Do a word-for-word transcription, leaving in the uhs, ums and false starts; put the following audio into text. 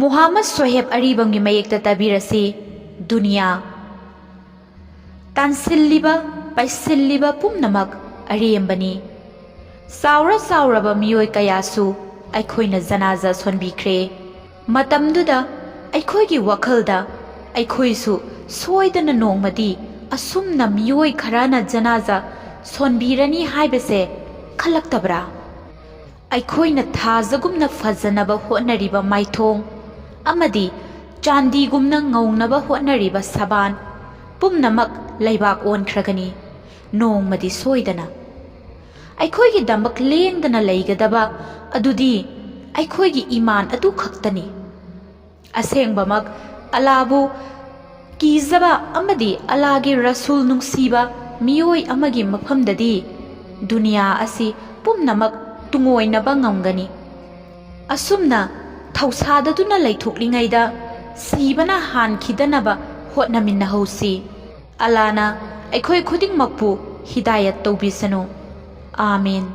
ꯃꯨꯍꯝꯃꯗ ꯁꯣꯍꯦꯕ ꯑꯔꯤꯕꯝꯒꯤ ꯃꯌꯦꯛꯇ ꯇꯥꯕꯤꯔꯁꯤ꯫ ꯗꯨꯅꯤꯌꯥ꯫ ꯇꯥꯟꯁꯤꯜꯂꯤꯕ, ꯄꯥꯏꯁꯤꯜꯂꯤꯕ ꯄꯨꯝꯅꯃꯛ ꯑꯔꯦꯝꯕꯅꯤ꯫ ꯆꯥꯎꯔ ꯆꯥꯎꯔꯕ ꯃꯤꯑꯣꯏ ꯀꯌꯥꯁꯨ ꯑꯩꯈꯣꯏꯅ ꯖꯅꯥꯖꯥ ꯁꯣꯟꯕꯤꯈ꯭ꯔꯦ꯫ ꯃꯇꯝꯗꯨꯗ ꯑꯩꯈꯣꯏꯒꯤ ꯋꯥꯈꯜꯗ ꯑꯩꯈꯣꯏꯁꯨ ꯁꯣꯏꯗꯅ ꯅꯣꯡꯃꯗꯤ ꯑꯁꯨꯝꯅ ꯃꯤꯑꯣꯏ ꯈꯔꯅ ꯖꯅꯥꯖꯥ ꯁꯣꯟꯕꯤꯔꯅꯤ ꯍꯥꯏꯕꯁꯦ ꯈꯜꯂꯛꯇꯕ꯭ꯔꯥ? ꯑꯩꯈꯣꯏꯅ ꯊꯥꯖꯒꯨꯝꯅ ꯐꯖꯅꯕ ꯍꯣꯠꯅꯔꯤꯕ ꯃꯥꯏꯊꯣꯡ ꯑꯃꯗꯤ ꯆꯥꯟꯗꯤꯒꯨꯝꯅ ꯉꯧꯅꯕ ꯍꯣꯠꯅꯔꯤꯕ ꯁꯕꯥꯟ ꯄꯨꯝꯅꯃꯛ ꯂꯩꯕꯥꯛ ꯑꯣꯟꯈ꯭ꯔꯒꯅꯤ ꯅꯣꯡꯃꯗꯤ ꯁꯣꯏꯗꯅ꯫ ꯑꯩꯈꯣꯏꯒꯤꯗꯃꯛ ꯂꯦꯡꯗꯅ ꯂꯩꯒꯗꯕ ꯑꯗꯨꯗꯤ ꯑꯩꯈꯣꯏꯒꯤ ꯏꯃꯥꯟ ꯑꯗꯨ ꯈꯛꯇꯅꯤ꯫ ꯑꯁꯦꯡꯕꯃꯛ ꯑꯂꯥꯕꯨ ꯀꯤꯖꯕ ꯑꯃꯗꯤ ꯑꯂꯥꯒꯤ ꯔꯁꯨꯜ ꯅꯨꯡꯁꯤꯕ ꯃꯤꯑꯣꯏ ꯑꯃꯒꯤ ꯃꯐꯝꯗꯗꯤ ꯗꯨꯅꯤꯌꯥ ꯑꯁꯤ ꯄꯨꯝꯅꯃꯛ ꯇꯨꯡꯑꯣꯏꯅꯕ ꯉꯝꯒꯅꯤ꯫ ꯑꯁꯨꯝꯅ ꯊꯧꯁꯥꯗꯗꯨꯅ ꯂꯩꯊꯣꯛꯂꯤꯉꯩꯗ ꯁꯤꯕꯅ ꯍꯥꯟꯈꯤꯗꯅꯕ ꯍꯣꯠꯅꯃꯤꯟꯅꯍꯧꯁꯤ꯫ ꯑꯂꯥꯅ ꯑꯩꯈꯣꯏ ꯈꯨꯗꯤꯡꯃꯛꯄꯨ ꯍꯤꯗꯥꯌꯠ ꯇꯧꯕꯤꯁꯅꯨ꯫ ꯑꯥꯃꯤꯟ꯫